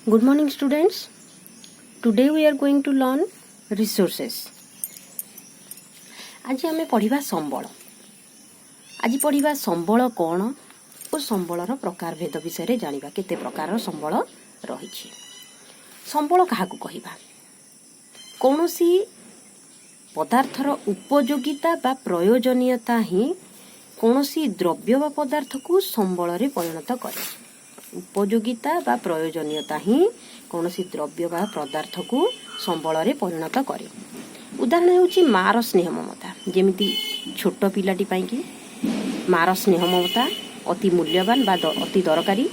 Good morning, students. Today we are going to learn resources. ଆଜି ଆମେ ପଢ଼ିବା ସମ୍ବଳ। ଆଜି ପଢ଼ିବା ସମ୍ବଳ କ'ଣ ଓ ସମ୍ବଳର ପ୍ରକାରଭେଦ ବିଷୟରେ ଜାଣିବା, କେତେ ପ୍ରକାରର ସମ୍ବଳ ରହିଛି। ସମ୍ବଳ କାହାକୁ କହିବା? କୌଣସି ପଦାର୍ଥର ଉପଯୋଗିତା ବା ପ୍ରୟୋଜନୀୟତା ହିଁ କୌଣସି ଦ୍ରବ୍ୟ ବା ପଦାର୍ଥକୁ ସମ୍ବଳରେ ପରିଣତ କରେ। ଉପଯୋଗିତା ବା ପ୍ରୟୋଜନୀୟତା ହିଁ କୌଣସି ଦ୍ରବ୍ୟ ବା ପଦାର୍ଥକୁ ସମ୍ବଳରେ ପରିଣତ କରେ। ଉଦାହରଣ ହେଉଛି ମାର ସ୍ନେହ ମମତା। ଯେମିତି ଛୋଟ ପିଲାଟି ପାଇଁକି ମାର ସ୍ନେହ ମମତା ଅତି ମୂଲ୍ୟବାନ ବା ଅତି ଦରକାରୀ,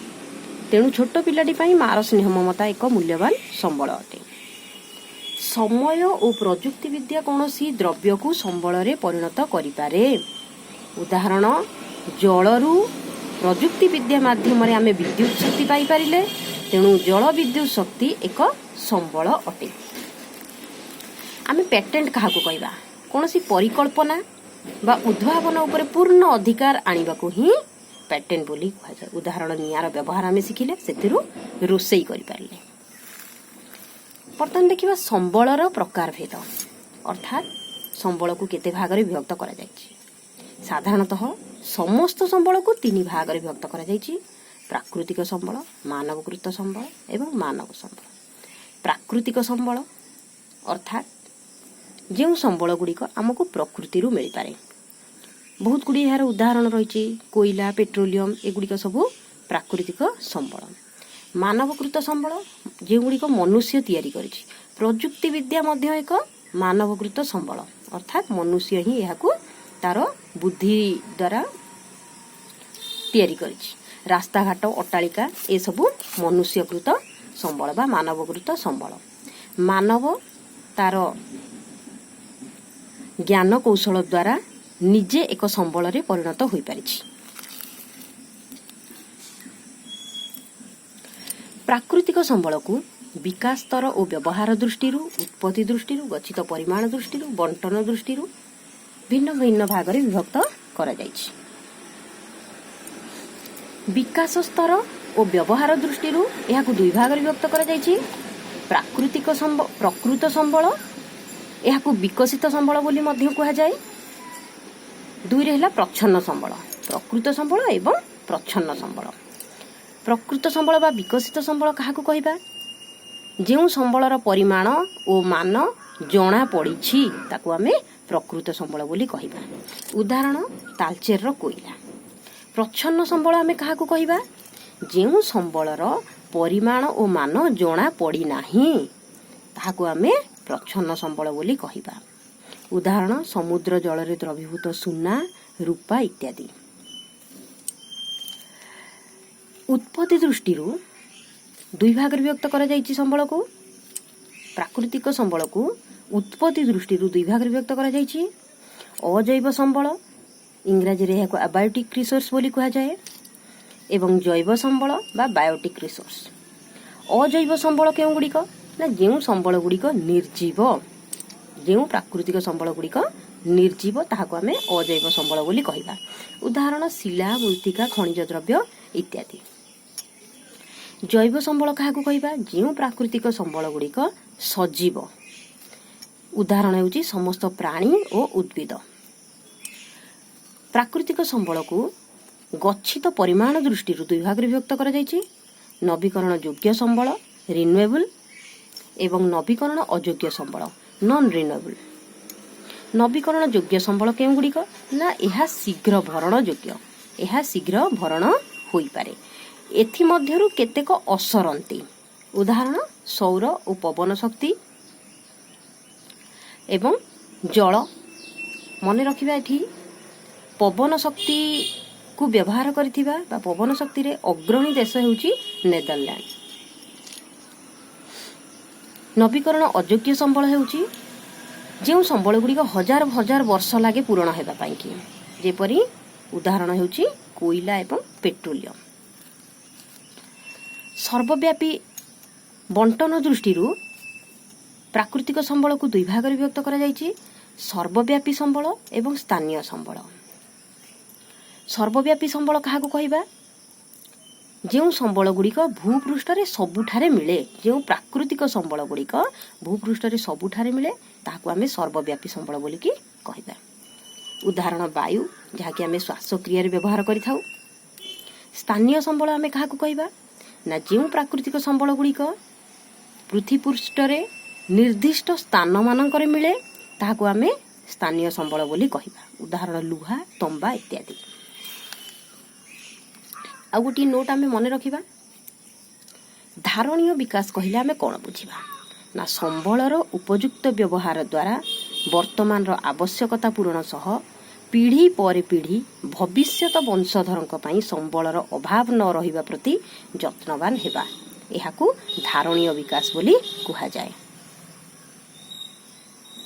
ତେଣୁ ଛୋଟ ପିଲାଟି ପାଇଁ ମାର ସ୍ନେହ ମମତା ଏକ ମୂଲ୍ୟବାନ ସମ୍ବଳ ଅଟେ। ସମୟ ଓ ପ୍ରଯୁକ୍ତି ବିଦ୍ୟା କୌଣସି ଦ୍ରବ୍ୟକୁ ସମ୍ବଳରେ ପରିଣତ କରିପାରେ। ଉଦାହରଣ, ଜଳରୁ ପ୍ରଯୁକ୍ତି ବିଦ୍ୟା ମାଧ୍ୟମରେ ଆମେ ବିଦ୍ୟୁତ ଶକ୍ତି ପାଇପାରିଲେ, ତେଣୁ ଜଳ ବିଦ୍ୟୁତ ଶକ୍ତି ଏକ ସମ୍ବଳ ଅଟେ। ଆମେ ପ୍ୟାଟେଣ୍ଟ କାହାକୁ କହିବା? କୌଣସି ପରିକଳ୍ପନା ବା ଉଦ୍ଭାବନ ଉପରେ ପୂର୍ଣ୍ଣ ଅଧିକାର ଆଣିବାକୁ ହିଁ ପ୍ୟାଟେଣ୍ଟ ବୋଲି କୁହାଯାଏ। ଉଦାହରଣ, ନିଆଁର ବ୍ୟବହାର ଆମେ ଶିଖିଲେ, ସେଥିରୁ ରୋଷେଇ କରିପାରିଲେ। ବର୍ତ୍ତମାନ ଦେଖିବା ସମ୍ବଳର ପ୍ରକାରଭେଦ, ଅର୍ଥାତ୍ ସମ୍ବଳକୁ କେତେ ଭାଗରେ ବିଭକ୍ତ କରାଯାଇଛି। ସାଧାରଣତଃ ସମସ୍ତ ସମ୍ବଳକୁ ତିନି ଭାଗରେ ବିଭକ୍ତ କରାଯାଇଛି: ପ୍ରାକୃତିକ ସମ୍ବଳ, ମାନବକୃତ ସମ୍ବଳ ଏବଂ ମାନବ ସମ୍ବଳ। ପ୍ରାକୃତିକ ସମ୍ବଳ ଅର୍ଥାତ୍ ଯେଉଁ ସମ୍ବଳ ଗୁଡ଼ିକ ଆମକୁ ପ୍ରକୃତିରୁ ମିଳିପାରେ। ବହୁତ ଗୁଡ଼ିଏ ଏହାର ଉଦାହରଣ ରହିଛି। କୋଇଲା, ପେଟ୍ରୋଲିୟମ, ଏଗୁଡ଼ିକ ସବୁ ପ୍ରାକୃତିକ ସମ୍ବଳ। ମାନବକୃତ ସମ୍ବଳ, ଯେଉଁଗୁଡ଼ିକ ମନୁଷ୍ୟ ତିଆରି କରିଛି। ପ୍ରଯୁକ୍ତି ବିଦ୍ୟା ମଧ୍ୟ ଏକ ମାନବକୃତ ସମ୍ବଳ, ଅର୍ଥାତ୍ ମନୁଷ୍ୟ ହିଁ ଏହାକୁ ତାର ବୁଦ୍ଧି ଦ୍ୱାରା ତିଆରି କରିଛି। ରାସ୍ତାଘାଟ, ଅଟ୍ଟାଳିକା, ଏସବୁ ମନୁଷ୍ୟକୃତ ସମ୍ବଳ ବା ମାନବକୃତ ସମ୍ବଳ। ମାନବ ତାର ଜ୍ଞାନ କୌଶଳ ଦ୍ୱାରା ନିଜେ ଏକ ସମ୍ବଳରେ ପରିଣତ ହୋଇପାରିଛି। ପ୍ରାକୃତିକ ସମ୍ବଳକୁ ବିକାଶ ସ୍ତର ଓ ବ୍ୟବହାର ଦୃଷ୍ଟିରୁ, ଉତ୍ପତ୍ତି ଦୃଷ୍ଟିରୁ, ଗଚ୍ଛିତ ପରିମାଣ ଦୃଷ୍ଟିରୁ, ବଣ୍ଟନ ଦୃଷ୍ଟିରୁ ଭିନ୍ନ ଭିନ୍ନ ଭାଗରେ ବିଭକ୍ତ କରାଯାଇଛି। ବିକାଶ ସ୍ତର ଓ ବ୍ୟବହାର ଦୃଷ୍ଟିରୁ ଏହାକୁ ଦୁଇ ଭାଗରେ ବିଭକ୍ତ କରାଯାଇଛି: ପ୍ରାକୃତିକ ପ୍ରକୃତ ସମ୍ବଳ, ଏହାକୁ ବିକଶିତ ସମ୍ବଳ ବୋଲି ମଧ୍ୟ କୁହାଯାଏ। ଦୁଇରେ ହେଲା ପ୍ରଚ୍ଛନ୍ନ ସମ୍ବଳ। ପ୍ରକୃତ ସମ୍ବଳ ଏବଂ ପ୍ରଚ୍ଛନ୍ନ ସମ୍ବଳ। ପ୍ରକୃତ ସମ୍ବଳ ବା ବିକଶିତ ସମ୍ବଳ କାହାକୁ କହିବା? ଯେଉଁ ସମ୍ବଳର ପରିମାଣ ଓ ମାନ ଜଣା ପଡ଼ିଛି, ତାକୁ ଆମେ ପ୍ରକୃତ ସମ୍ବଳ ବୋଲି କହିବା। ଉଦାହରଣ, ତାଲଚେରର କୋଇଲା। ପ୍ରଚ୍ଛନ୍ନ ସମ୍ବଳ ଆମେ କାହାକୁ କହିବା? ଯେଉଁ ସମ୍ବଳର ପରିମାଣ ଓ ମାନ ଜଣା ପଡ଼ିନାହିଁ, ତାହାକୁ ଆମେ ପ୍ରଚ୍ଛନ୍ନ ସମ୍ବଳ ବୋଲି କହିବା। ଉଦାହରଣ, ସମୁଦ୍ର ଜଳରେ ଦ୍ରବୀଭୂତ ସୁନା, ରୂପା ଇତ୍ୟାଦି। ଉତ୍ପତ୍ତି ଦୃଷ୍ଟିରୁ ଦୁଇ ଭାଗରେ ବିଭକ୍ତ କରାଯାଇଛି ସମ୍ବଳକୁ। ପ୍ରାକୃତିକ ସମ୍ବଳକୁ ଉତ୍ପତ୍ତି ଦୃଷ୍ଟିରୁ ଦୁଇ ଭାଗରେ ବିଭକ୍ତ କରାଯାଇଛି: ଅଜୈବ ସମ୍ବଳ, ଇଂରାଜୀରେ ଏହାକୁ ଆବାୟୋଟିକ୍ ରିସୋର୍ସ ବୋଲି କୁହାଯାଏ, ଏବଂ ଜୈବ ସମ୍ବଳ ବା ବାୟୋଟିକ୍ ରିସୋର୍ସ। ଅଜୈବ ସମ୍ବଳ କେଉଁଗୁଡ଼ିକ ନା ଯେଉଁ ସମ୍ବଳ ଗୁଡ଼ିକ ନିର୍ଜୀବ। ଯେଉଁ ପ୍ରାକୃତିକ ସମ୍ବଳ ଗୁଡ଼ିକ ନିର୍ଜୀବ, ତାହାକୁ ଆମେ ଅଜୈବ ସମ୍ବଳ ବୋଲି କହିବା। ଉଦାହରଣ, ଶିଳା, ମୃତ୍ତିକା, ଖଣିଜ ଦ୍ରବ୍ୟ ଇତ୍ୟାଦି। ଜୈବ ସମ୍ବଳ କାହାକୁ କହିବା? ଯେଉଁ ପ୍ରାକୃତିକ ସମ୍ବଳ ଗୁଡ଼ିକ ସଜୀବ। ଉଦାହରଣ ହେଉଛି ସମସ୍ତ ପ୍ରାଣୀ ଓ ଉଦ୍ଭିଦ। ପ୍ରାକୃତିକ ସମ୍ବଳକୁ ଗଚ୍ଛିତ ପରିମାଣ ଦୃଷ୍ଟିରୁ ଦୁଇ ଭାଗରେ ବିଭକ୍ତ କରାଯାଇଛି: ନବୀକରଣ ଯୋଗ୍ୟ ସମ୍ବଳ, ରିନ୍ୟୁଏବଲ୍, ଏବଂ ନବୀକରଣ ଅଯୋଗ୍ୟ ସମ୍ବଳ, ନନ୍ ରିନ୍ୟୁଏବଲ୍। ନବୀକରଣ ଯୋଗ୍ୟ ସମ୍ବଳ କେଉଁଗୁଡ଼ିକ ନା ଏହା ଶୀଘ୍ର ଭରଣ ଯୋଗ୍ୟ, ଏହା ଶୀଘ୍ର ଭରଣ ହୋଇପାରେ। ଏଥିମଧ୍ୟରୁ କେତେକ ଅସରନ୍ତି। ଉଦାହରଣ, ସୌର ଓ ପବନ ଶକ୍ତି ଏବଂ ଜଳ। ମନେ ରଖିବା, ଏଠି ପବନ ଶକ୍ତିକୁ ବ୍ୟବହାର କରିଥିବା ବା ପବନ ଶକ୍ତିରେ ଅଗ୍ରଣୀ ଦେଶ ହେଉଛି ନେଦରଲ୍ୟାଣ୍ଡ। ନବୀକରଣ ଅଯୋଗ୍ୟ ସମ୍ବଳ ହେଉଛି ଯେଉଁ ସମ୍ବଳ ଗୁଡ଼ିକ ହଜାର ହଜାର ବର୍ଷ ଲାଗେ ପୂରଣ ହେବା ପାଇଁକି, ଯେପରି ଉଦାହରଣ ହେଉଛି କୋଇଲା ଏବଂ ପେଟ୍ରୋଲିୟମ। ସର୍ବବ୍ୟାପୀ ବଣ୍ଟନ ଦୃଷ୍ଟିରୁ ପ୍ରାକୃତିକ ସମ୍ବଳକୁ ଦୁଇ ଭାଗରେ ବିଭକ୍ତ କରାଯାଇଛି: ସର୍ବବ୍ୟାପୀ ସମ୍ବଳ ଏବଂ ସ୍ଥାନୀୟ ସମ୍ବଳ। ସର୍ବବ୍ୟାପୀ ସମ୍ବଳ କାହାକୁ କହିବା? ଯେଉଁ ସମ୍ବଳ ଗୁଡ଼ିକ ଭୂପୃଷ୍ଠରେ ସବୁଠାରେ ମିଳେ, ଯେଉଁ ପ୍ରାକୃତିକ ସମ୍ବଳ ଗୁଡ଼ିକ ଭୂପୃଷ୍ଠରେ ସବୁଠାରେ ମିଳେ, ତାହାକୁ ଆମେ ସର୍ବବ୍ୟାପୀ ସମ୍ବଳ ବୋଲିକି କହିବା। ଉଦାହରଣ ବାୟୁ, ଯାହାକି ଆମେ ଶ୍ୱାସକ୍ରିୟାରେ ବ୍ୟବହାର କରିଥାଉ। ସ୍ଥାନୀୟ ସମ୍ବଳ ଆମେ କାହାକୁ କହିବା ନା, ଯେଉଁ ପ୍ରାକୃତିକ ସମ୍ବଳ ଗୁଡ଼ିକ ପୃଥିବୀପୃଷ୍ଠରେ ନିର୍ଦ୍ଦିଷ୍ଟ ସ୍ଥାନମାନଙ୍କରେ ମିଳେ, ତାହାକୁ ଆମେ ସ୍ଥାନୀୟ ସମ୍ବଳ ବୋଲି କହିବା। ଉଦାହରଣ ଲୁହା, ତମ୍ବା ଇତ୍ୟାଦି। ଆଉ ଗୋଟିଏ ନୋଟ୍ ଆମେ ମନେ ରଖିବା। ଧାରଣୀୟ ବିକାଶ କହିଲେ ଆମେ କ'ଣ ବୁଝିବା ନା, ସମ୍ବଳର ଉପଯୁକ୍ତ ବ୍ୟବହାର ଦ୍ୱାରା ବର୍ତ୍ତମାନର ଆବଶ୍ୟକତା ପୂରଣ ସହ ପିଢ଼ି ପରେ ପିଢ଼ି ଭବିଷ୍ୟତ ବଂଶଧରଙ୍କ ପାଇଁ ସମ୍ବଳର ଅଭାବ ନ ରହିବା ପ୍ରତି ଯତ୍ନବାନ ହେବା, ଏହାକୁ ଧାରଣୀୟ ବିକାଶ ବୋଲି କୁହାଯାଏ।